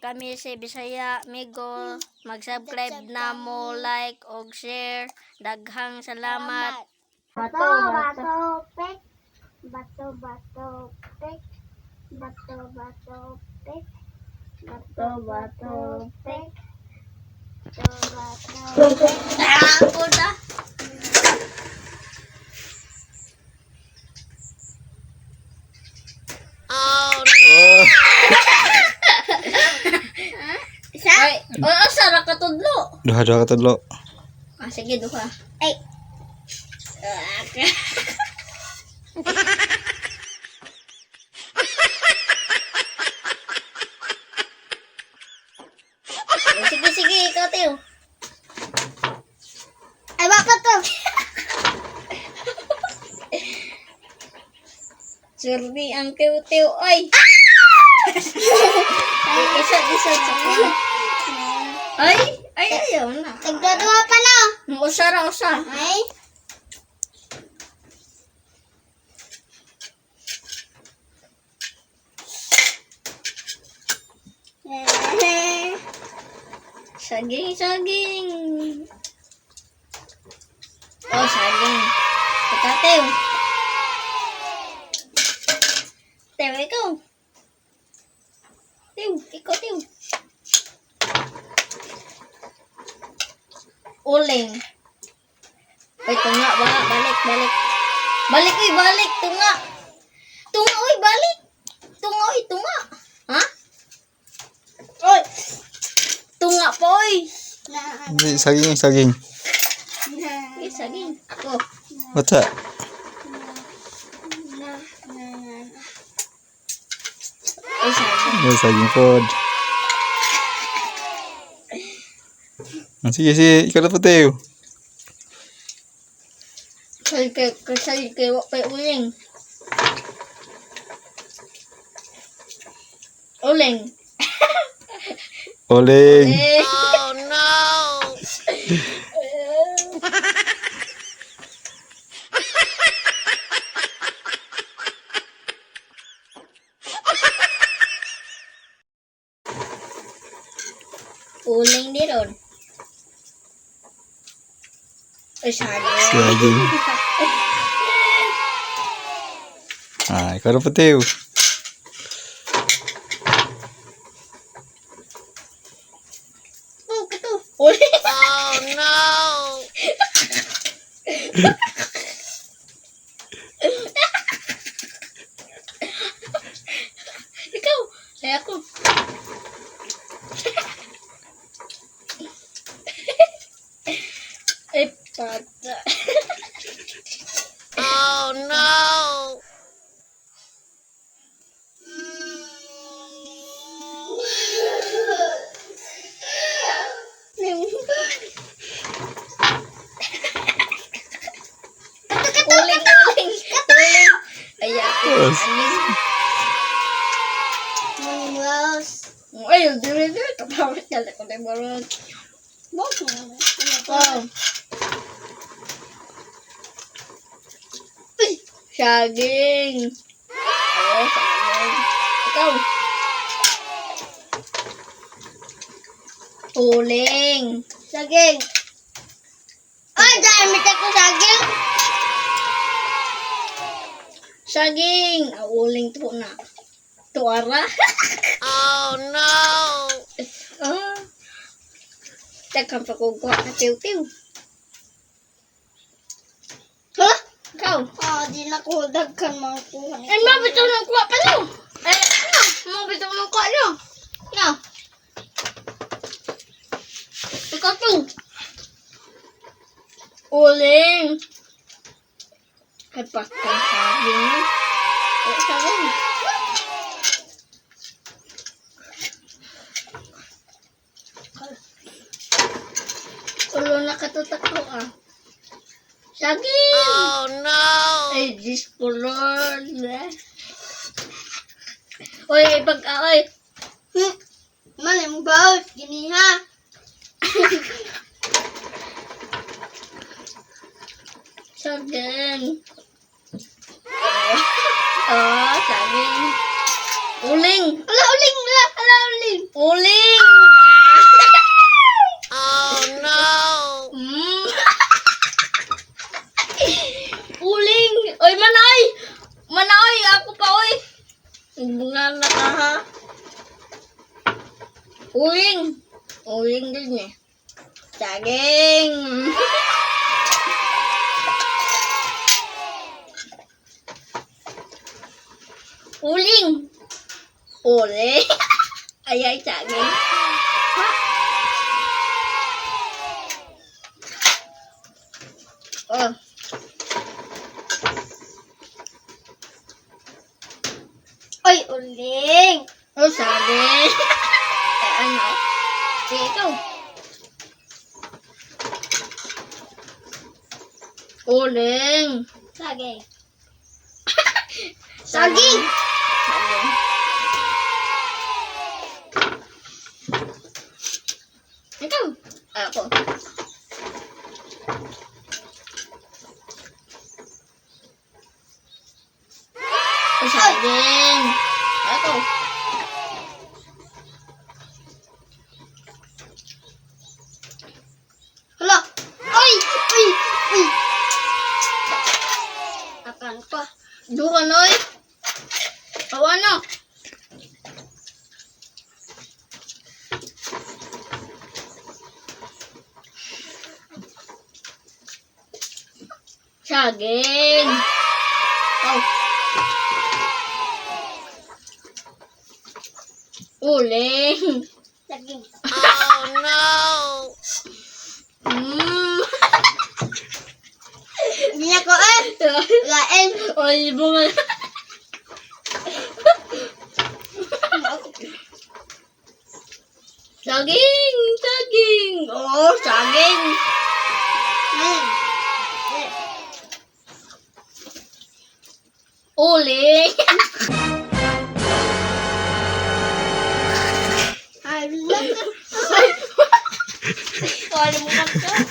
Kami si Bisaya Migo. Mag-subscribe na mo, like og share. Daghang salamat. Bato, bato, pek. Bato, bato, pek. Bato, bato, pek. Bato, bato, pek. Bato, bato, pek. Ako na. Oh. Isa? Ay, oh, asa ra ka tudlo? Duha duha ka tudlo. Ah, sige, duha. Ay. Ah, sige, sige, ikaw, Teo. Ay, baka to. Surbi ang Teo, Teo, ay! Ay, isa, isa, isa. Ay, ay, ayaw na. Nagdadawa pa na. Usa ra, usa. Ay. Saging, saging. Oh, saging. Ikaw, Teo. Teo, ikaw. Teo, ikaw, Teo. Uling. Uy, tunga, ba? Balik, balik. Balik, uy, balik. Tunga. Tunga, uy, balik. Tunga, uy, tunga. Ha? Oy. Tunga pa, uy. Na, Hindi, saging, saging. na, Uy, saging. Ako. What's up? na, na, na. Uy, saging. Ay, saging pod. Ah, sige, sige. Ikaw na po, Teo. Kasal kay wa pay uling. Uling. Uling. Eh. Oh no. Uling di ron. Ay, saging. Saging. Ah, ikaw na po, Teo. Oh, kato. Uling. Oh no. Ikaw. Ay ako. Ay, pata. Oh no. Uling, uling, uling. Ay, ako. Yes. Mungos. Ay, dili, dili. Kapawit na lang ko na yung Oh. Uy, saging. Oo, saging. Ikaw. Uling. Saging. Ay, dami ko saging. Saging. Ah, uling to na. Tuara. Oh, no. Ah. Teka, pakukuha ka, tiw-tiw. Ha? Ikaw. Ah, di na ko daghan mga kuha. Ay, mabitaw ng kuha pa no. Eh, ano? Mabitaw ng kuha no. No. Ikaw to. Uling. Ay, patay sabi niya. Ay, sabi niya. Ulo na katutak ko ah. Saging! Oh no! Ay, Diyos ko Lord. Uy, pag oy. Mali mo ba? Gini ha. Saging. Oh, saging. Uling. Ala uling, ala, ala uling. Uling. Uling. Uling din eh. Saging. Uling. Uling. Ay, ay, saging. Ha. Oh. Oy, uling. Oh, saging. Eh, ano? Sige, ikaw. Uling. Saging. Saging. Saging. Saging. Ikaw. Ako. Oh, saging. Ako. Hala. Oy, oy, oy. Akan pa. Duha, noy. Awa na. Saging. Oh. Uling. Saging. Mm. Hindi na ko eh. Lain. Oy, bunga. Saging, saging. Oh, saging. Mm. Uling. Ay, love. Wala mo ka.